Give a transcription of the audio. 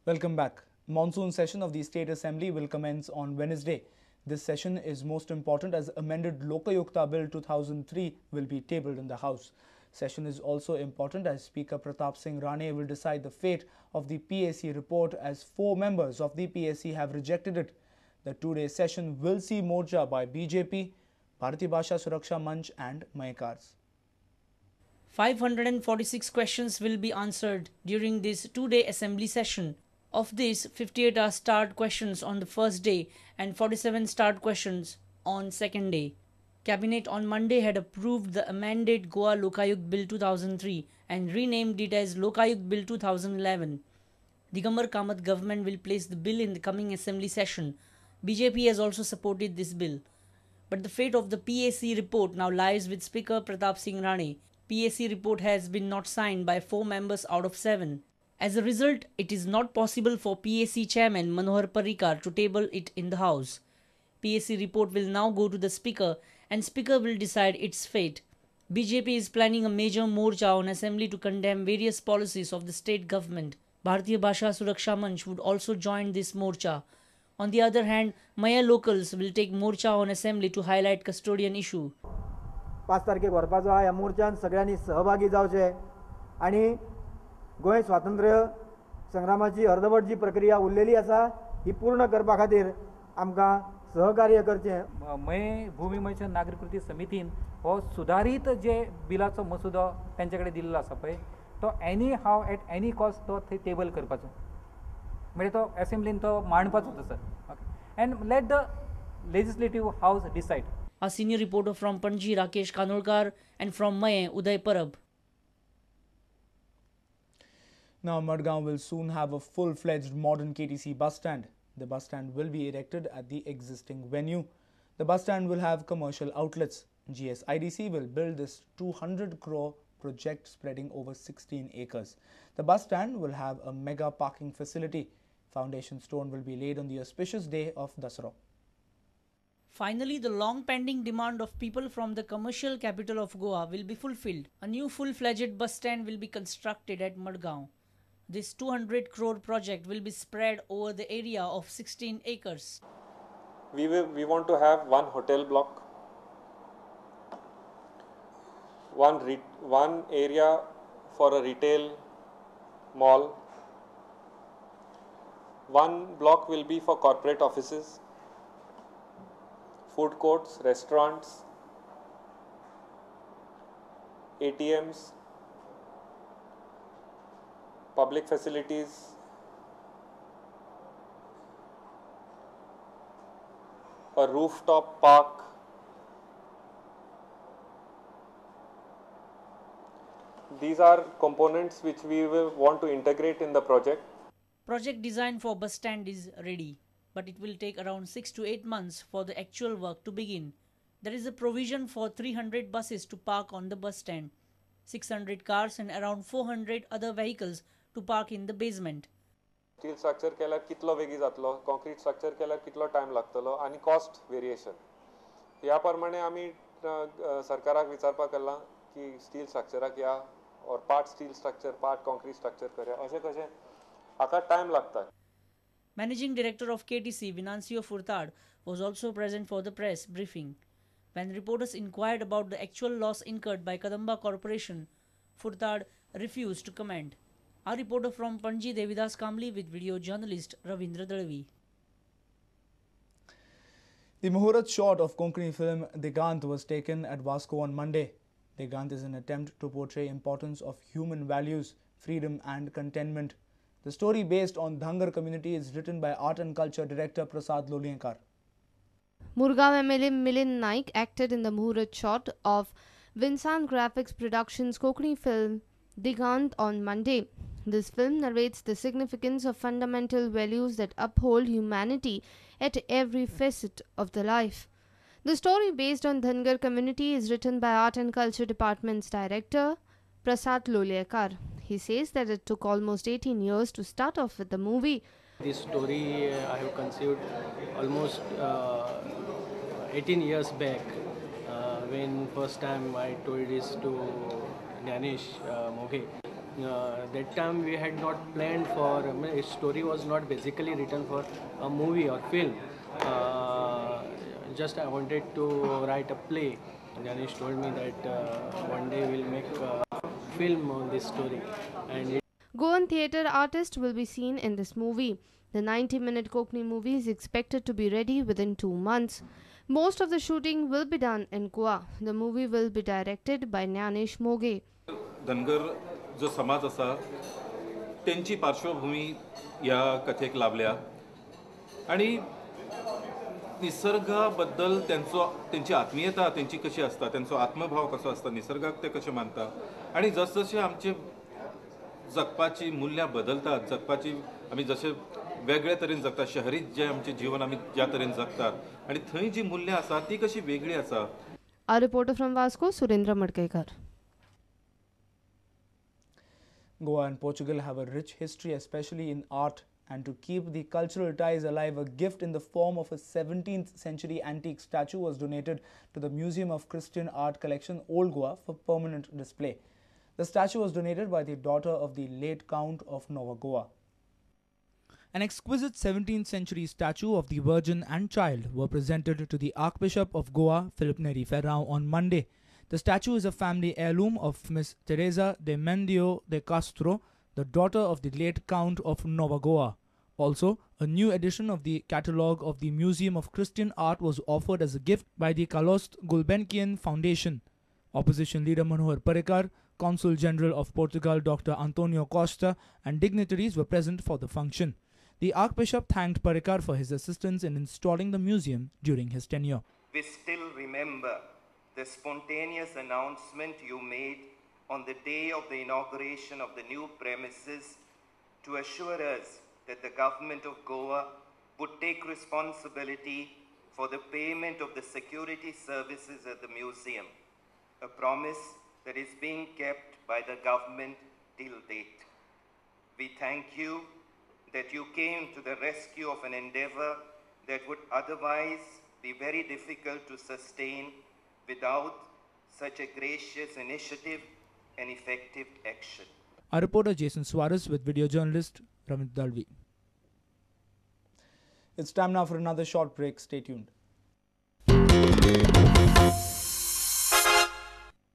Welcome back. Monsoon session of the State Assembly will commence on Wednesday. This session is most important as amended Lokayukta Bill 2003 will be tabled in the House. Session is also important as Speaker Pratap Singh Rane will decide the fate of the PAC report as 4 members of the PAC have rejected it. The two-day session will see morcha by BJP, Bharatiya Bhasha Suraksha Manch and Mayekars. 546 questions will be answered during this two-day assembly session. Of these, 58 are starred questions on the first day and 47 starred questions on second day. Cabinet on Monday had approved the amended Goa Lokayukta Bill 2003 and renamed it as Lokayukta Bill 2011. Digambar Kamath government will place the bill in the coming assembly session. BJP has also supported this bill. But the fate of the PAC report now lies with Speaker Pratap Singh Rane. PAC report has been not signed by 4 members out of 7. As a result, it is not possible for PAC chairman Manohar Parrikar to table it in the House. PAC report will now go to the Speaker and Speaker will decide its fate. BJP is planning a major morcha on assembly to condemn various policies of the state government. Bharatiya Bhasha Suraksha Manch would also join this morcha. On the other hand, Maya locals will take morcha on assembly to highlight custodian issue. 5 तारखेक व्हरपाचो आहा. ह्या मोर्चान सगळ्यांनी सहभागी जावचे आनी गोंय स्वातंत्र्य संग्रामाची अर्धवट जी प्रक्रिया उरलेली आसा ही पूर्ण करपा खातीर आमकां सहकार्य करचें. मये भूमी मयच्या नागरी कृती समितीन हो सुदारीत जे बिलाचो मसुदो तेंचे कडेन दिल्लो आसा पळय तो anyhow at any cost तो थंय टेबल करपाचो, म्हणजे तो एसेंब्लीन तो मांडपाचो तसो. Okay, and let the legislative house decide. Our senior reporter from Panji, Rakesh Kanolkar, and from Maye, Uday Parab. Now, Madgaon will soon have a full-fledged modern KTC bus stand. The bus stand will be erected at the existing venue. The bus stand will have commercial outlets. GSIDC will build this 200 crore project spreading over 16 acres. The bus stand will have a mega parking facility. Foundation stone will be laid on the auspicious day of Dasara. Finally, the long pending demand of people from the commercial capital of Goa will be fulfilled. A new full-fledged bus stand will be constructed at Madgaon. This 200 crore project will be spread over the area of 16 acres. We want to have one hotel block, one area for a retail mall, one block will be for corporate offices, food courts, restaurants, ATMs, public facilities, a rooftop park. These are components which we will want to integrate in the project. Project design for bus stand is ready, but it will take around 6 to 8 months for the actual work to begin. There is a provision for 300 buses to park on the bus stand, 600 cars and around 400 other vehicles to park in the basement. Steel structure केल्यार कितलो वेगीं जातलो, concrete structure केल्यार कितलो time लागतलो आनी cost variation ह्या प्रमाणे आमी सरकाराक विचारपाक केलां की स्टील स्ट्रक्चराक या or part steel structure, part concrete structure करया, अशें कशें हाका टायम लागता. Managing Director of KTC Venancio Furtad was also present for the press briefing. When reporters inquired about the actual loss incurred by Kadamba Corporation, Furtad refused to comment. Our reporter from Panji, Devidas Kamli, with video journalist Ravindra Dalvi. The Muhurat shot of Konkani film Digant was taken at Vasco on Monday. Digant is an attempt to portray importance of human values, freedom and contentment. The story based on Dhangar community is written by Art and Culture Director Prasad Loliankar. Murgaon MLA Milind Naik acted in the Muhurat shot of Vincent Graphics Productions Konkani film Digant on Monday. This film narrates the significance of fundamental values that uphold humanity at every facet of the life. The story based on Dhangar community is written by Art and Culture Department's director Prasad Loliakar. He says that it took almost 18 years to start off with the movie. This story I have conceived almost 18 years back when first time I told this to Gyanesh Moghe. That time we had not planned for, a story was not basically written for a movie or film. Just I wanted to write a play. Dnyanesh told me that one day we'll make a film on this story. And Goan theatre artists will be seen in this movie. The 90-minute Konkani movie is expected to be ready within 2 months. Most of the shooting will be done in Goa. The movie will be directed by Dnyanesh Moghe. Dhangar जो समाज आसा तेंची पार्श्वभूमी ह्या कथेक लाभल्या आनी निसर्गा बद्दल तेंचो तेंची आत्मीयता तेंची कशी आसता, तेंचो आत्मभाव कसो आसता, निसर्गाक ते कशे मानता आनी जसजशे आमचे जगपाची मूल्यां बदलतात, जगपाची आमी जशे वेगळे तरेन जगतात, शहरी जे आमचें जीवन आमी ज्या तरेन जगतात आनी थंय जी मूल्यां आसा ती कशी वेगळी आसा. Our reporter from Vasco, Surendra Madkaikar. Goa and Portugal have a rich history, especially in art, and to keep the cultural ties alive, a gift in the form of a 17th century antique statue was donated to the Museum of Christian Art Collection, Old Goa, for permanent display. The statue was donated by the daughter of the late Count of Nova Goa. An exquisite 17th century statue of the Virgin and Child were presented to the Archbishop of Goa, Philip Neri Ferrao, on Monday. The statue is a family heirloom of Miss Teresa de Mendio de Castro, the daughter of the late Count of Nova Goa. Also, a new edition of the catalogue of the Museum of Christian Art was offered as a gift by the Calouste Gulbenkian Foundation. Opposition leader Manohar Parrikar, Consul General of Portugal Dr. Antonio Costa, and dignitaries were present for the function. The Archbishop thanked Parrikar for his assistance in installing the museum during his tenure. We still remember the spontaneous announcement you made on the day of the inauguration of the new premises to assure us that the government of Goa would take responsibility for the payment of the security services at the museum, a promise that is being kept by the government till date. We thank you that you came to the rescue of an endeavor that would otherwise be very difficult to sustain without such a gracious initiative and effective action. Our reporter Jason Suarez with video journalist Ramit Dalvi. It's time now for another short break. Stay tuned.